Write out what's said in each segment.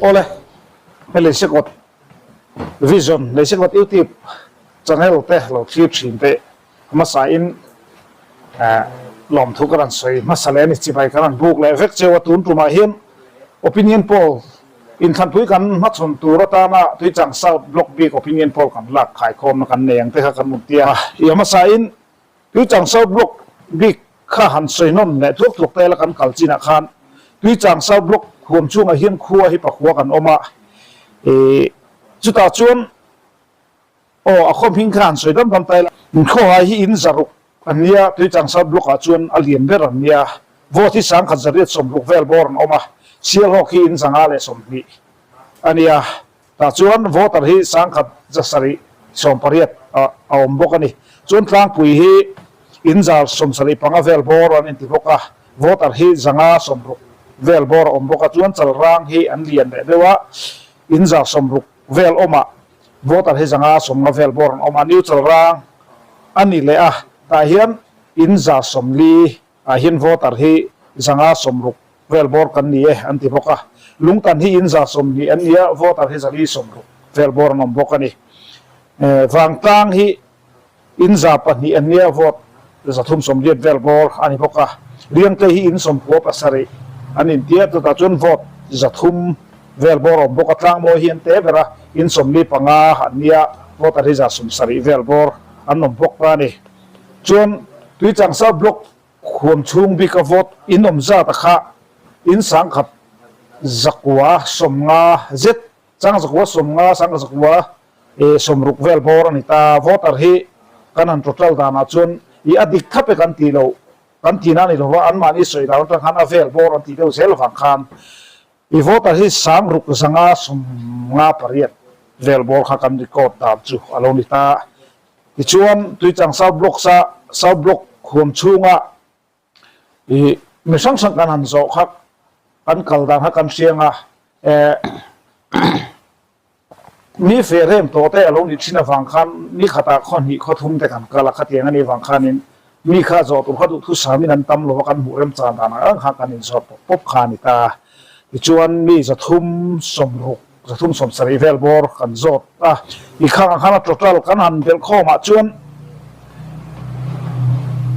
Awle, hei Leisekawt Vision, Leisekawt YouTube channel te lo thlir thin teh hmasa in lawmthu ka rawn sawi hmasa leh a ni. Chibai ka rawn buk leh vek cheu a, tun tumah hian opinion poll inthlanpui kan hmachhawn tur atana Tuichang South Block bik opinion poll kan lak khaikhawmna kan nei ang te kha kan rawn ti a. I hmasa in Tuichang South Block bik kha han sawi nawn leh thuak thuak ta ila kan kal chinah khan Tuichang South Block huam chhungah hian khua hi pakhua kan awm a, ih chutah chuan aw a khaw hming kha han sawi dam dam ta ila. Khawhai hi in zaruk an nia, Tuichang South Block ah chuan a lian ber an nia, vote hi sangkhat zariat sawmruk vel bawr an awm a, Sialhawk hi in 120 a nia. Tah chuan voter hi 1000 zasarih 18 a awm bawk a ni. Chuan tlangpui hi in 75 vel bawr an inti bawk a, voter hi 560 vel bawr a awm bawk a. Chuan chalrang hi an lian leh deuh a, in 60 vel awmah voter hi 550 vel bawr an awm a. New chalrang a ni leh a, tah hian in 40 ah hian voter hi 560 Vel bawr kan ni e an ti bawk a, Lungtan hi in 120 an ni a, voter hi 460 vel bawr an awm bawk a ni. Vangtlang hi in 200 an ni a, vote 380 vel bawr a ni bawk a. Riangte hi in 97 an inti a, chutah chuan vote 300 vel bawr a awm bawk a. Tlangmawi hi an te ber a, in 45 an ni a, voter hi 70 vel bawr an awm bawk ta a ni. Chuan Tuichangsa Block Khuam chhung bik a vote in awm zat a kha in 1150 zet, 1150, 1160 vel bawr a ni ta. Voter hi kan han total danah chuan i a dik thap e kan tih loh, kan tihna a ni lo va, anmahni sawi dan atang khan a vel bawr an tih deuh zel avang khan i voter hi 6558 vel bawr kha kan record dan chu a lo ni ta. Tichuan, Tuichang South Block sa South Block huam chhunga ih mi hrang hrang kan han zawh kha kan kal dan kha kan hriang a, eh mi fe rem tawh te a lo nih thin avang khan ni khatah khaw hnih khaw thum te kan kal a, khatiang a nih avang khanin mi kha zawh tur kha duhthusam in an tam lo a, kan hmuh remchan dan ang ang kha kan inzawh pawp pawp kha a ni ta. Tichuan, mi 360 370 vel bawr kan zawt a, i khang ang khan a total kan han belh khawmah chuan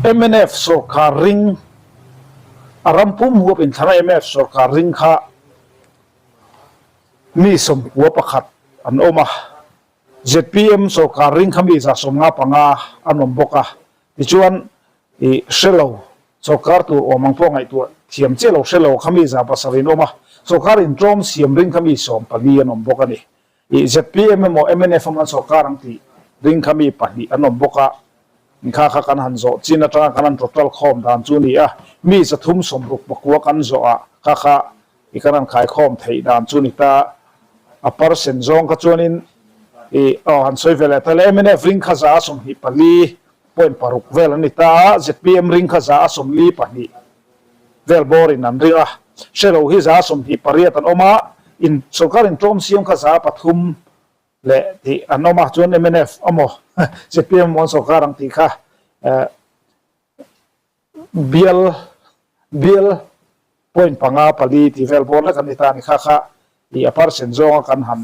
mnf sawrkar ring a ram pum huap inthlana mnf sawrkar ring kha mi 91 an awm a, zpm sawrkar ring kha mi 155 an awm bawk a, tichuan I hre lo, sawrkar tur awm ang pawh ngaihtuah thiam chiah lo hre lo kha mi 700 in awm a, sawrkar in tlawm siam ring kha mi 14 an awm bawk a ni. I zpm emaw mnf emaw an sawrkar ang tih ring kha mi pahnih an awm bawk a, kha kha kan han zawh chin atanga kan han total khawm dan chu ni a, mi 369 kan zawh ah kha kha i kan han khaikhawm theih dan chu ni ta, a percent zawng kha chuanin i aw han sawi ve leh ta le mnf ring kha 24 Point paruk vel an ni ta a, zpm ring kha 142 vel bawrin an ring a, hre lo hi 28 an awm a, in sorkar in tlawm siam kha 3 leh tih an awm a, chuan mnf amaw zpm amaw an sorkar ang tih kha bial bial Point panga pali tih vel bawr lek an ni ta a ni kha kha i a percent zawnga kan han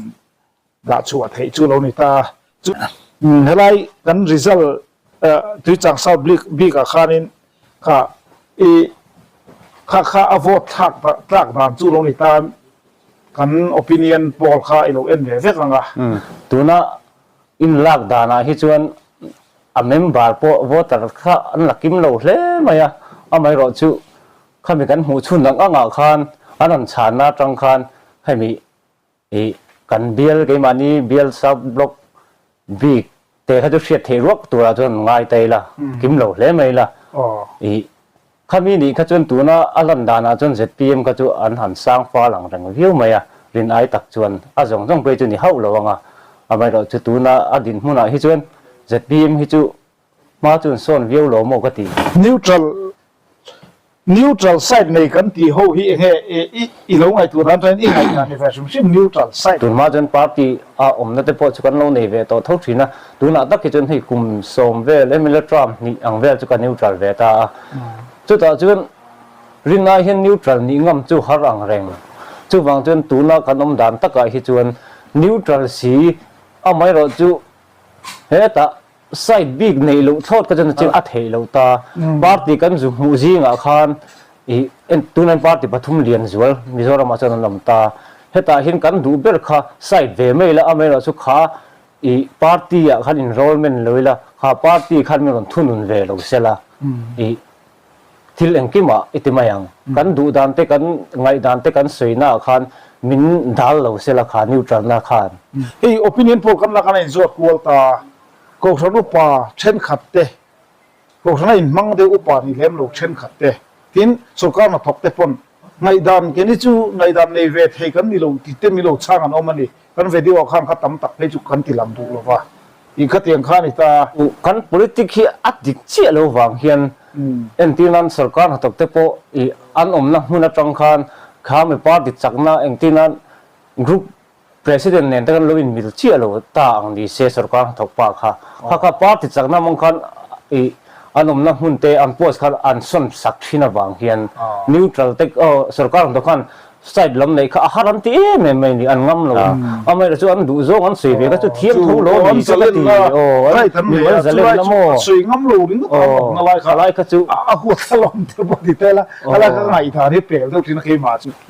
dah chhuah theih chu lo ni ta. Chu helai kan result Tuichang South bik bikah khanin kha i kha kha a vote thlak tlak dan chu lo ni ta kan opinion poll kha i lo en ve vek ang a. Tuna in lak danah hi chuan a member pawh voter kha an la kim lo hle mai a, amaherawhchu Khami kan hmuh chhun ang angah khan an rawn chhanna atang khan hemi ih kan bial keimahni bial sub block bik te kha chu hriat theih ruak turah chuan an ngai ta ila kim lo hle mai ila ih khami nih kha chuan tuna a lan danah chuan zpm kha chu an han sang fal ang reng viau mai a rin ai tak chuan a zawng zawng phei chu ni hauh lo ang a amaherawhchu tuna a dinhmunah hi chuan zpm hi chu Hma chuan sawn viau lo maw ka ti. Neutral Neutral side nei kan tih ho hi enge i i lo ngaihtuah dan chuan i ngaihdan ni ve hrim hrim neutral side. Tunhma chuan party a awmna te pawh chu kan lo nei ve tawh tho thin a, tunah tak hi chuan hei kum sawm vel mla term hnih ang vel chu ka neutral ve ta a, chutah chuan rinai hian neutral nih ngam chu har ang reng. Chuvang chuan tuna kan awm dan takah hi chuan neutral si amaherawh chu hetah side bik neih loh thlawt kha chuan a theih loh ta. Party kan zu hmuh zingah khan ih tunah party pathum lian zual Mizoramah chuan an awm ta. Hetah hian kan duh ber kha side ve mai la amaherawh chu kha ih party ah khan enrollment lo ila kha party khan min rawn thunun ve lo sela ih Thil engkimah i ti mai ang. Kan duh dan te kan ngaih dan te kan sawi naah khan min dal lo sela kha neutral na khan. Hei opinion poll kan lak a inzuat kual ta. Kohhran upa thenkhat te, kohhrana inhmang deuh upa ni lem lo thenkhat te, tin sorkar hnathawk te pawn ngaihdan keni chu ngaihdan nei ve thei kan ni lo ti te mi lo chhang an awm a ni. Kan video ah khan kha tam tak phei chu kan ti lang duh lo va, ih khatiang kha a ni ta. Kan politic hi a dik chiah lo vang hian entir nan sorkar hnathawk te pawh ih an awmna hmun atang khan kha mi party chakna engtir nan group president nen te khan lo inmil chiah lo ta ang ni se sorkar hnathawk pa kha. Kha kha party chakna hmang khan ih an awmna hmun te an post khan an sawn sak thin avang hian neutral te aw sorkar hnathawk khan Side lam neih kha a har an ti em em mai ni, an ngam lo a. Amaherawhchu chu an duh zawng an sawi ve kha chu thiam tho lo a ni chu ka ti. Aw, an mimal zalen na maw? Aw, a lai kha chu.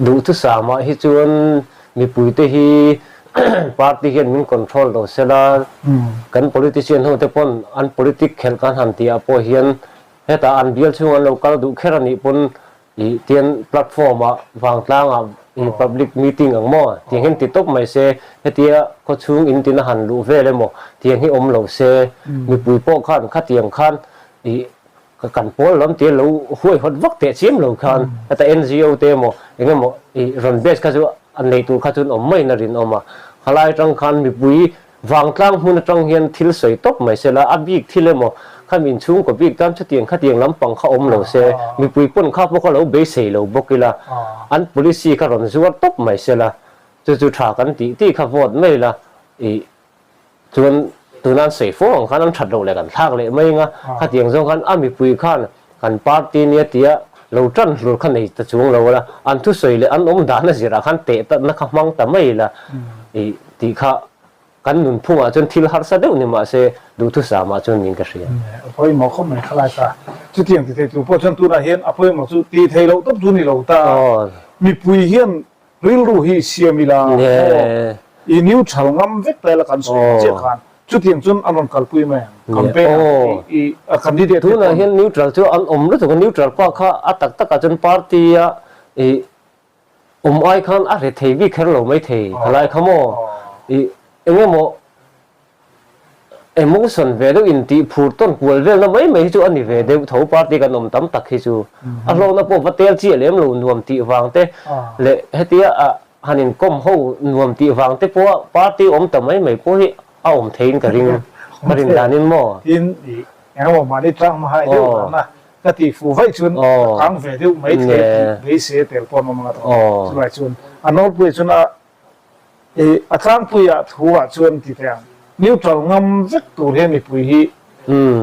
Duhthusam ah hi chuan mipuite hi party hian min control lo sela, kan politician ho te pawn an politic khelh kan han tih ah pawh hian hetah an bial chhung an lo kal duh kher a nih pawn Ih tian platform ah vangtlang ah ih public meeting ang maw tiang hian ti tawp mai se hetia khawchhung in tin a han luh vel emaw tiang hi awm lo se mipui pawh khan khatiang khan ih kan pawl lam tia lo huaihawt vak teh chiam lo khan heta NGO te emaw eng emaw ih rawn base kha chu a nei tur kha chuan awm maiin a rinawm a khalai atang khan mipui Vangtlang hmun atang hian thil sawi tawp mai sela, a bik thil emaw, khami inchhungkaw bik tan chutiang khatiang lampang kha awm lo se, mipui pawn kha pawh kha lo beisei lo bawk ila, an policy kha rawn zuar tawp mai sela, chu chu tha kan tih tih kha vote mai ila, ih chuan tuna an sawi fo ang khan an that loh leh kan thlak leh mai anga, khatiang zawng khan a mipui khan kan party nia tia lo tan hlur kha nei ta chuang lo ila, an thusawi leh an awm dan a zirah khan teh tatna kha hmang ta mai ila, ih tih kha kan nunphungah chuan thil harsa deuh ni mah se duhthusam-ah chuan niin ka hria. A pawimawh khawp mai khalai ta. Chutiang ti thei tur pawh chuan tunah hian a pawimawh chu ti thei loh tawp chu ni lo ta. Mipui hian rilru hi siam ila maw i neutral ngam vek ta ila kan sawi ang chiah khan chutiang chuan an rawn kalpui mai ang campaign ah i a candidate te pawn. Tunah hian neutral chu an awm lutuk a, neutral pa kha a tak takah chuan party-a i Awm ai khan a hre thei bik kher lo mai thei khalai kha maw i eng emaw emotion ve deuh in tih phur tawn kual velna mai mai hi chu a ni ve deuh tho party kan awm tam tak hi chu a hlawkna pawh va tel chiah lem lo nuam tih vang te leh hetia ah han inkawm ho nuam tih vang te pawha party awm ta mai mai pawh hi a awm theiin ka ring ka rin danin maw. Tin i eng emaw mahni tlang hma hai deuh dana Ka tih fuh vaih chuan ka kang ve deuh mai thei a tih beisei a tel pawh an awm ang a tawh. Chulai chuan a nawlpuiah chuan a ih a tlangpuiah thu ah chuan ti teh ang neutral ngam vek tur hian mipui hi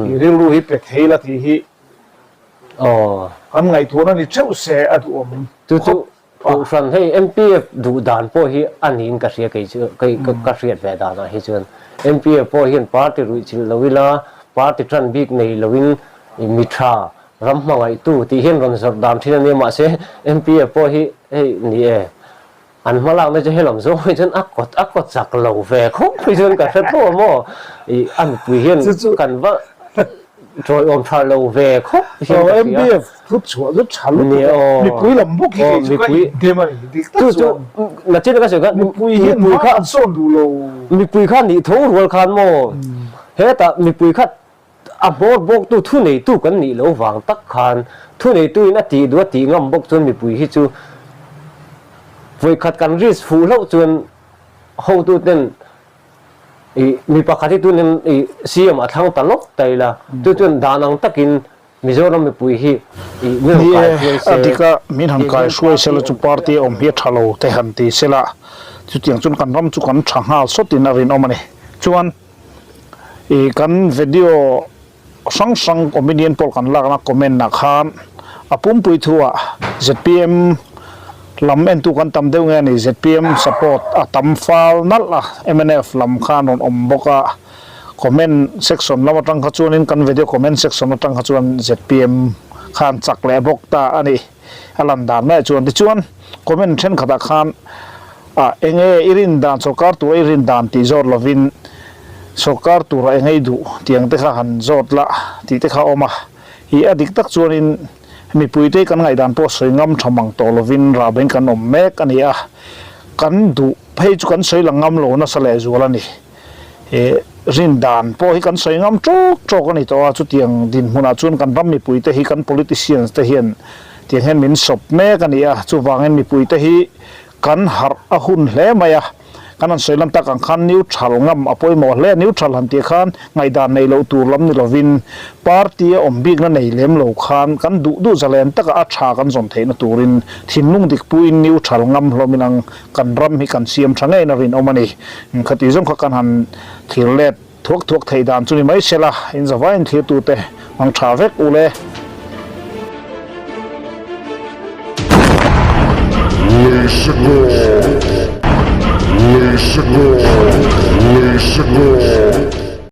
ih rilru hi pe thei la tih hi kan ngaihtuahna ni theuh se a duhawm khawp. Kohhran hei MPF duh dan pawh hi a niin ka hria kei chu kei ka hriat ve danah hi chuan MPF pawh hian party ruih chilh lo ila party tan bik nei loin mi tha ram hmangaihtu tih hian rawn zawrh dan thin a nia mahse MPF pawh hi hei ni e an hmalakna chu helam zawng hi chuan a kawt a kawt chak lo ve khawp mai chuan ka hre tawh maw ih a mipui hian kan va tawiawm tha lo ve khawp hian ka hria. MPF Thu chhuah chu tha lutuk a, mipui lam bawk hi kei chu ka inhnem a ni, dik tak chuan. Mipui hian hma an sawn duh lo. Mipui kha nih tho rual khan maw? Hetah mipui kha a hmawr bawktu thuneitu kan nih lo vang tak khan thuneitu in a tih duh a tih ngam bawk chuan mipui hi chu vawikhat kan risk fuh hlauh chuan hotuten ih mi pakhat hi tunin ih CM a thlang ta lawk ta ila chu chuan dan ang takin Mizoram mipui hi i min han kai hruai se. A dik a, min han kai hruai sela chu party a awm hi a tha lo te han ti sela, chutiang chuan kan ram chu kan tha nghal sawtin a rinawm a ni. Chuan i kan video hrang hrang opinion poll kan lakna comment ah khan a pumpui thu ah zpm. Lam entu kan tam deuh nge a ni, zpm support a tam fal nalh a, mnf lam khan rawn awm bawk a, comment section lam atang kha chuanin kan video comment section atang kha chuan zpm khan chak leh bawk ta a ni, a lan dan mai ah chuan. Tichuan comment thenkhatah khan ah enge i rin dan, sawrkar tura i rin dan tih zawt lovin sawrkar tura enge i duh tiang te kha han zawt la tih te kha a awm a, ih a dik tak chuanin Mipuite kan ngaihdan pawh sawi ngam tha mang tawh lovin rahbeng kan awm mek a ni a, kan duh phei chu kan sawi lang ngam lo nasa lehzual a ni. He rin dan pawh hi kan sawi ngam tawk tawk a ni tawh a, chutiang dinhmunah chuan kan ram mipuite hi kan politicians te hian tiang hian min sawp mek a ni a, chuvangin mipuite hi kan harh a hun hle mai a. Kan han sawi lam tak ang khan neutral ngam a pawimawh hle a, neutral han tih khan ngaihdan neih loh tur lam ni lovin party a awm bikna nei lem lo khan kan duh duh zalen taka a tha kan zawn theihna turin thinlung dik puiin neutral ngam hlawmin ang kan ram hi kan siam tha ngeiin a rinawm a ni. Khati zawng kha kan han thlir let Thuak thuak theih dan chu ni mai sela, in zavaiin thlirtute hmang tha vek u le. Leisekawr, Leisekawr, Leisekawr.